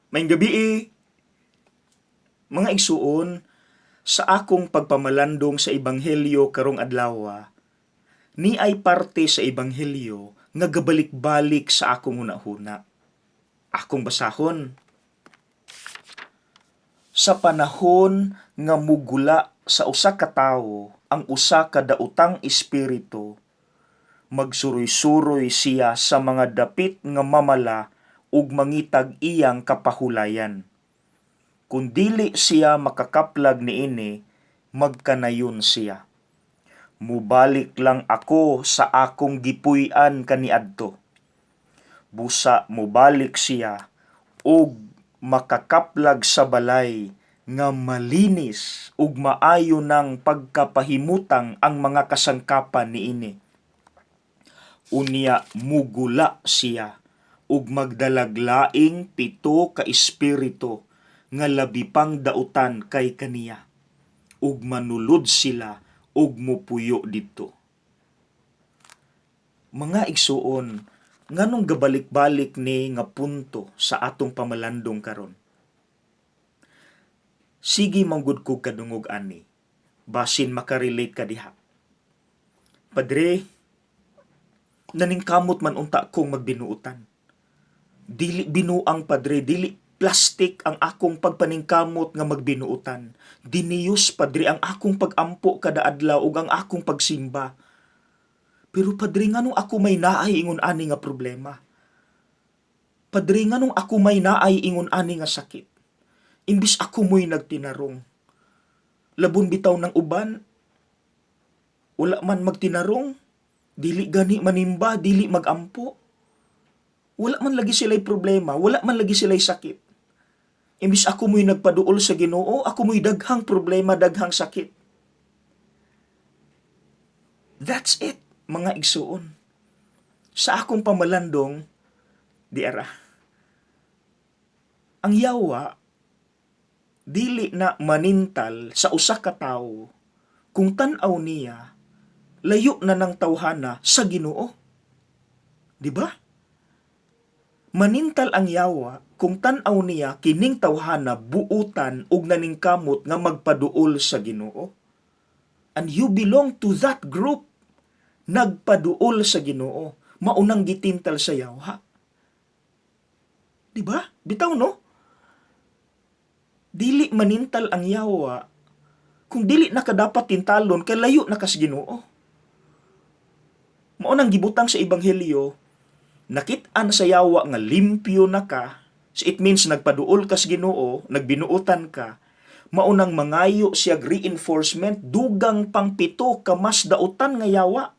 Maayong gabii. Mga igsuon, sa akong pagpamalandong sa ebanghelyo karong adlaw, ni ay parte sa ebanghelyo nga gabalik-balik sa akong hunahuna. Akong basahon. Sa panahon nga mugula sa usa ka tawo ang usa ka daotang espiritu, magsuroy-suroy siya sa mga dapit nga mamala ug mangitag iyang kapahulayan. Kung dili siya makakaplag niini, magkanayon siya, "Mubalik lang ako sa akong gipuy-an kaniadto." Busa mobalik siya ug makakaplag sa balay nga malinis ug maayo nang pagkapahimutang ang mga kasangkapan niini. Unya mugula siya ug magdalag laing pito ka espiritu nga labi pang dautan kay kaniya, ug manulod sila ug mopuyo didto. Mga igsuon, nganong gabalik-balik ni nga punto sa atong pamalandong karon? Sige manggod kog kadungog ani. Basin makarelate ka diha. "Padre, naningkamot man unta kong magbinuotan. Dili binuang, Padre, dili plastic ang akong pagpaningkamot nga magbinuotan. Diniyos, Padre, ang akong pagampo kada adlaw ug ang akong pagsimba. Pero Padre, nganong ako may naay ingon ani nga problema? Padre, nganong ako may naay ingon ani nga sakit? Imbis ako mo'y nagtinarong. Labon bitaw ng uban, wala man magtinarong, dili gani manimba, dili magampo. Wala man lagi sila'y problema, wala man lagi sila'y sakit. Imbis ako mo'y nagpaduol sa Ginoo, ako mo'y daghang problema, daghang sakit." That's it, mga igsuon. Sa akong pamalandong, di ara. Ang yawa, dili na manintal sa usa ka tawo kung tan-aw niya, layo na ng tawhana sa Ginoo. Di ba? Manintal ang yawa kung tan-aw niya kining tawhana buutan ug naningkamot nga magpaduol sa Ginoo. And you belong to that group. Nagpaduol sa Ginoo, maunang gitintal sa yawa. Di ba? Bitaw, no? Dili manintal ang yawa kung dili na ka dapat tintalon kay layo na ka sa Ginoo. Mao nang gibutang sa ebanghelyo, nakit-an sa yawa nga limpyo na ka, so it means nagpaduol ka sa Ginoo, nagbinuotan ka, maunang mangayo siya reinforcement, dugang pang pito ka mas dautan nga yawa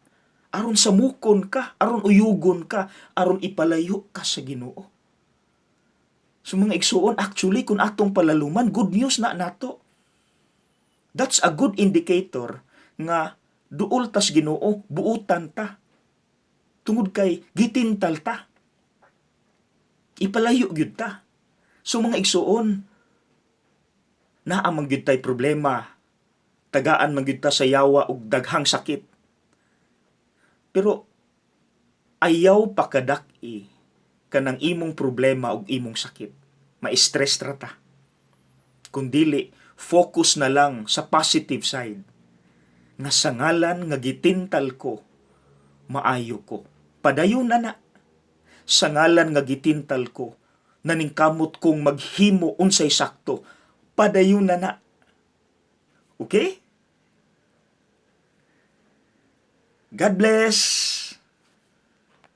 aron samukon ka, aron uyugon ka, aron ipalayo ka sa Ginoo. So mga igsuon, actually kung atong palaluman, good news na nato. That's a good indicator nga duol tas Ginoo, buutan ta. Tungod kay gitintal ta. Ipalayo gyud ta. So mga igsuon, naa man gyud tay problema. Tagaan man gyud ta sa yawa og daghang sakit. Pero ayaw pakadak-i kanang imong problema ug imong sakit. Ma-stress ra ta. Kung dili, focus na lang sa positive side. Nga sa ngalan nga gitintal ko, maayo ko. Padayon na na. Sa ngalan nga gitintal ko, naningkamot kong maghimo unsay sakto. Padayon na na. Okay? God bless!